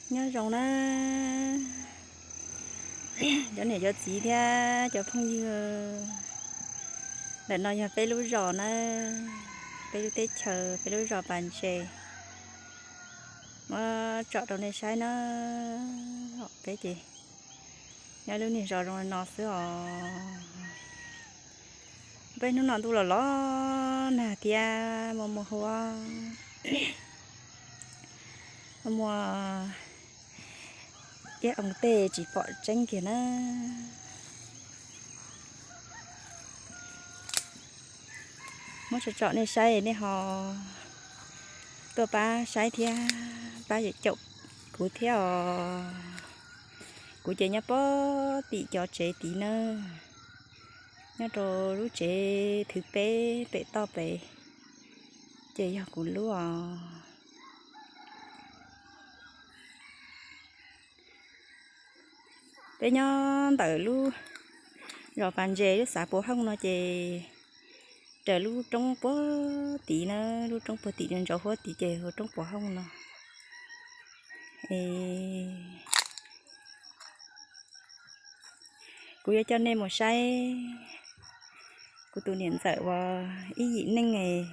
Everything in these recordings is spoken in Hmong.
Nyob zoo na, cov niam cov txiv thiab cov phooj ywg. Ntawm no yog peb lub zos na, peb lub teb chaws, peb lub zos Pas Ntses. Muab tsom rau nej saib na. Peb ces nyob lub niag zos zoo li no xwb os. Peb hnub no ntuj los los nag thiab muaj muaj huab, muaj iab oo tej tsis pom tseeb kiag na. Muab tsom tsom nej saib, nej ho tuaj pab saib thiab pab caum kuv thiab os. Kuv ces nyob puag tim cov tsev tid na, nyob rau lub tsev thib peb pem toj pem, ces yog kuv lub os. Peb nyob ntawm lub zos Pas Ntses lub xav Puas Hooj no ces raws lub roob puag tid na, lub roob puag tim ntsauv huab tid ces hu roob Puas Hooj no. Es kuv yuav coj nej mus saib kuv tus niam ntxawm uas ib yim neej,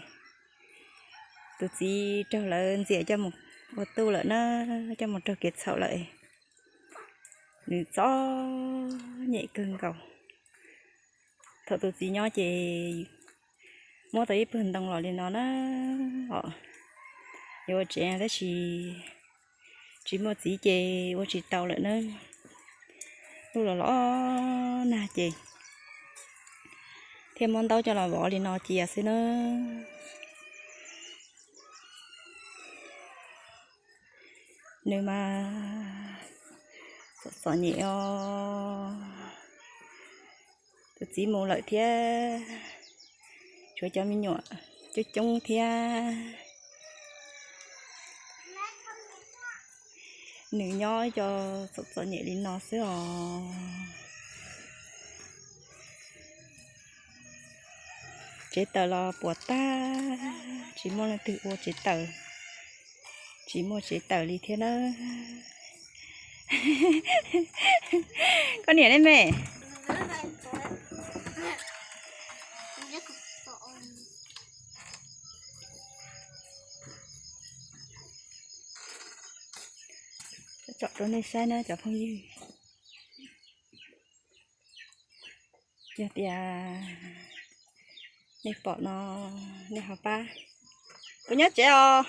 tus txiv raug lawv ntxias coj mus ua tub lawm na, coj mus raug kev txhaum lawm. Nws txom nyem kawg nkaus. Thaum tus txiv nyob ces muab tau ib pawg ntoo los li no na, yuav ua tsev tab sis tsis muaj txiv ces ua tsis tau lawm na. Ntuj los los nag ces thiaj muab ntaub coj los vov li no cia xwb na. Nws mas txom txom nyem os. Tus txiv mus lawm thiab, tshuav cov me nyuam coob coob thiab. Nws nyob ib co txom txom nyem li no xwb os. Tsev taws los puas tag, tsis muaj leej twg ua tsev taws, tsis muaj tsev taws li thiab na. Koj niam nej me, tsom rau nej saib na cov phooj ywg. Yog tias nej pom no, nej ho pab. Kuv nyob tsev os.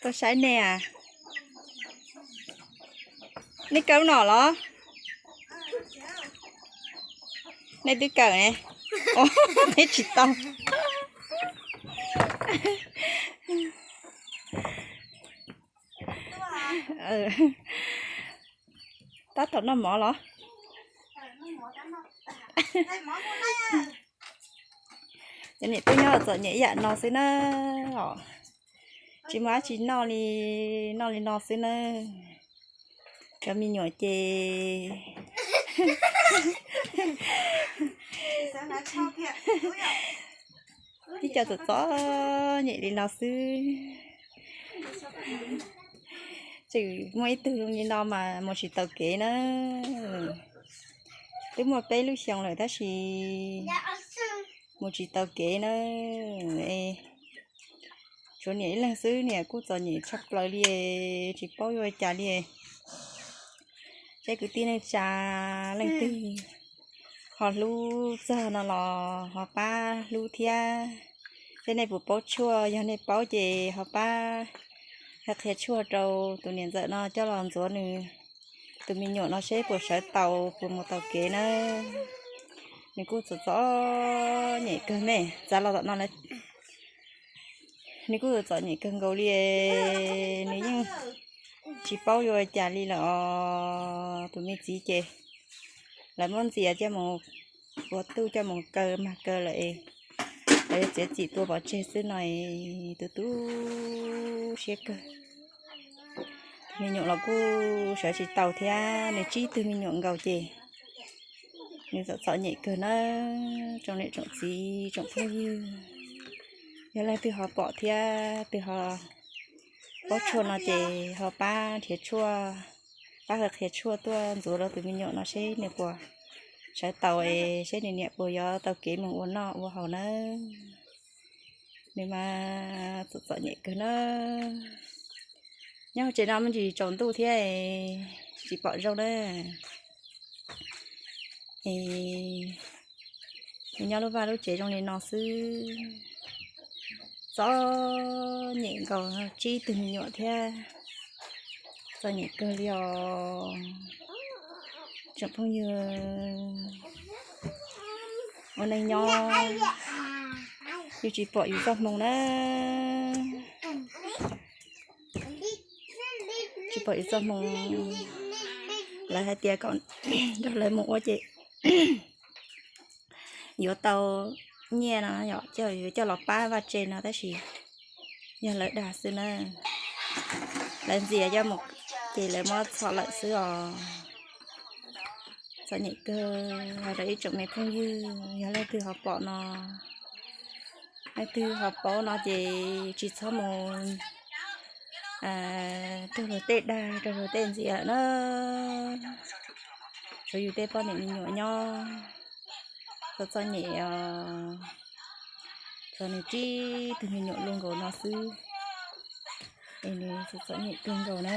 Tuaj saib nej a. Nej kaw lub no los? Nej twb kaw ne. Peb tsis tau. Tab tom noj mov los? Cov niam tub nyob txom nyem ib yam no xwb na os. Tsis muaj dab tsi noj li, noj li no xwb na. Cov me nyuam ces tib co txom txom nyem li no xwb. Tseem muaj ib tug zoo li no mas mus tsis taus kev na. Twb muaj peb lub xyoo lawm tab sis mus tsis taus kev na. Tshuav niam ib leeg xwb, niam kuj txom nyem tshaj plaws li, tsis paub yuav ua cas li. Seb kwv tij neej tsa leej twg ho hlub txog no los ho pab hlub thiab. Seb nej puas paub tshuaj, yog nej paub ces ho pab qhia tshuaj rau tus niam ntxawm no coj los ntxuav nws tus me nyuam no seb puas sawv taus puas mus taus kev na. Nws kuj txom txom nyem kawg ne, txav los tom no lawm. Nws kuj txom nyem kawg nkaus li, nws yeej tsis paub yuav ua cas li lawm os. Tus me txiv ces lawv muab ntxias coj mus ua tub coj mus kaw mag kaw lawm es lawv yuav txiav txim tua pov tseg xwb no es tu tu siab kawg. Me nyuam los kuj sawv tsis taus thiab, nws tsib tug me nyuam nkaus ces nws txom txom nyem kawg na, tsoom niam tsoom txiv tsoom phooj ywg. Yog leej twg ho pom thiab twg ho paub tshuaj no ces ho pab nrhiav tshuaj, pab ho qhia tshuaj tuaj ntxuav rau tus me nyuam no seb nws puas sawv tau es seb nws niam puas yuav tau kev mus ua noj ua haus nawb. Nws mas txom txom nyem kawg na. Nyob hauv tsev no me ntsis tsaus ntuj thiab tsis pom zoo na. Es nws nyob lub vaj lub tsev zoo li no xwb, txom nyem nkaus, tsib tug me nyuam thiab, txom nyem kawg li os. Tsoom phooj ywg, ua neej nyob yeej tsis pom yus txoj hmoo na. Tsis pom yus txoj hmoo. Lawv hais tias kom nrog lawv mus ua ces yuav tau nyiaj no yom, coj, yuav coj los pab vaj tse no tab sis yog lawv dag xwb na. Lawv ntxias coj mus ces lawv muab txhom lawm xwb os. Txom nyem kawg rau ib tsoom me phooj ywg, yog leej twg ho pom no, leej twg ho paub no ces tsis txhob mus raug luag tej dag, raug luag tej ntxias lawm na. Tshuav yus tej poj niam me nyuam nyob, txom txom nyem os. Txog nws tsib tug me nyuam luaj nkaus no xwb es nws txom txom nyem kawg nkaus na.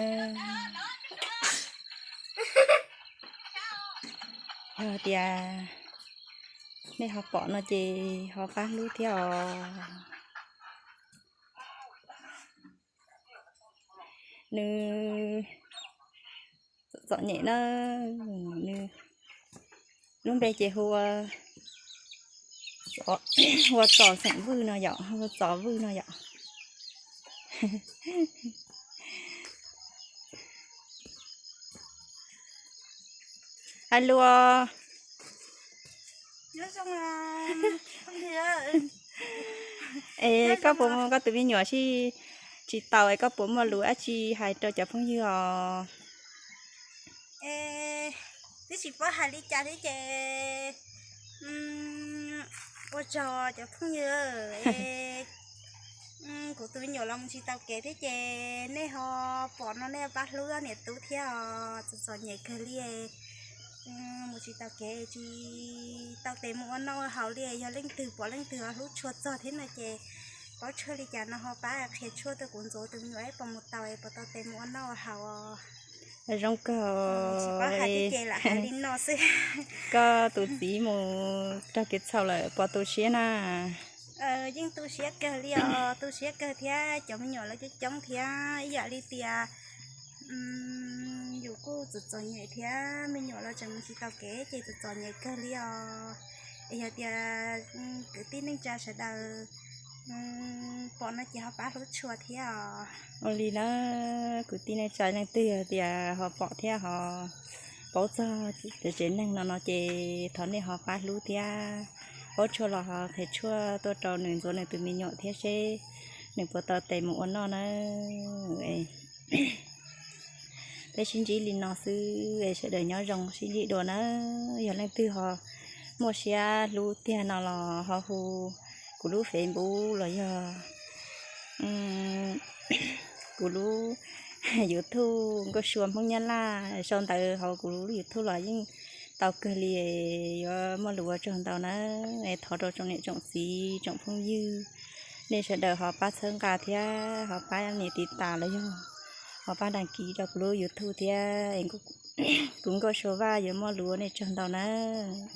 Yog tias nej ho pom no ces ho pab hlub thiab os. Nws txom nyem na, nws lub npe ces hu ua Txom xeem Vwj no yom, hu ua Txom Vwj no yom. Hais lus, es koj puas, koj tus me nyuam tsis, tsis tau es koj puas muaj lus dab tsi hais rau cov phooj ywg os? Twb tsis paub hais li cas thiab ces ua tsaug cov phooj ywg es kuv tus me nyuam los mus tsis tau kev thiab ces nej ho pom no nej pab hlub niam tub thiab os, txom txom nyem kawg li. Mus tsis tau kev tsis tau tes mus ua noj ua haus li, yog leej twg pom leej twg ho hlub tshua txog thiab no ces paub tshuaj li cas no ho pab qhia tshuaj tuaj kuv ntxuav tus me nyuam es puas mus tau es puas tau tes mus ua noj ua haus os. Zoo kawg. Tsis paub hais thiab ces lam hais li no xwb. Koj tus txiv mus raug kev txhaum lawm puas tu siab na? Yeej tu siab kawg li os, tu siab kawg thiab, cov me nyuam lawv coob coob thiab ib yam li tias yus kuj txom txom nyem thiab, me nyuam los tseem mus tsis tau kev ces txom txom nyem kawg li os. Es yog tias kwv tij neej tsa sawv daws pom no ces ho pab hlub tshua thiab os. Ua li na, kwv tij neej tsa leej twg tias ho pom thiab ho paub txog tsev neeg no no ces thov nej ho pab hlub thiab, paub tshuaj los ho qhia tshuaj tuaj rau nws ntxuav nws tus me nyuam thiab seb nws puas tau tes mus ua noj na. Peb sib ntsib li no xwb es sawv daws nyob zoo sib ntsib dua na. Yog leej twg ho muaj siab hlub tiag no los ho hu kuv lub Facebook los yog kuv lub YouTube Nkauj Sua Hmoob Nyab Laj, sau ntawv hauv kuv lub YouTube los yeej tau kawg li. Yuav muaj lus ua tsaug ntau na. Thov rau tsoom niam tsoom txiv tsoom phooj ywg, nej sawv daws ho pab txhawb nqa thiab ho pab nias tiv tas los yog ho pab đăng ký rau kuv lub YouTube thiab. Kuv Nkauj Sua Vaj yuav muaj lus ua nej tsaug ntau nawb.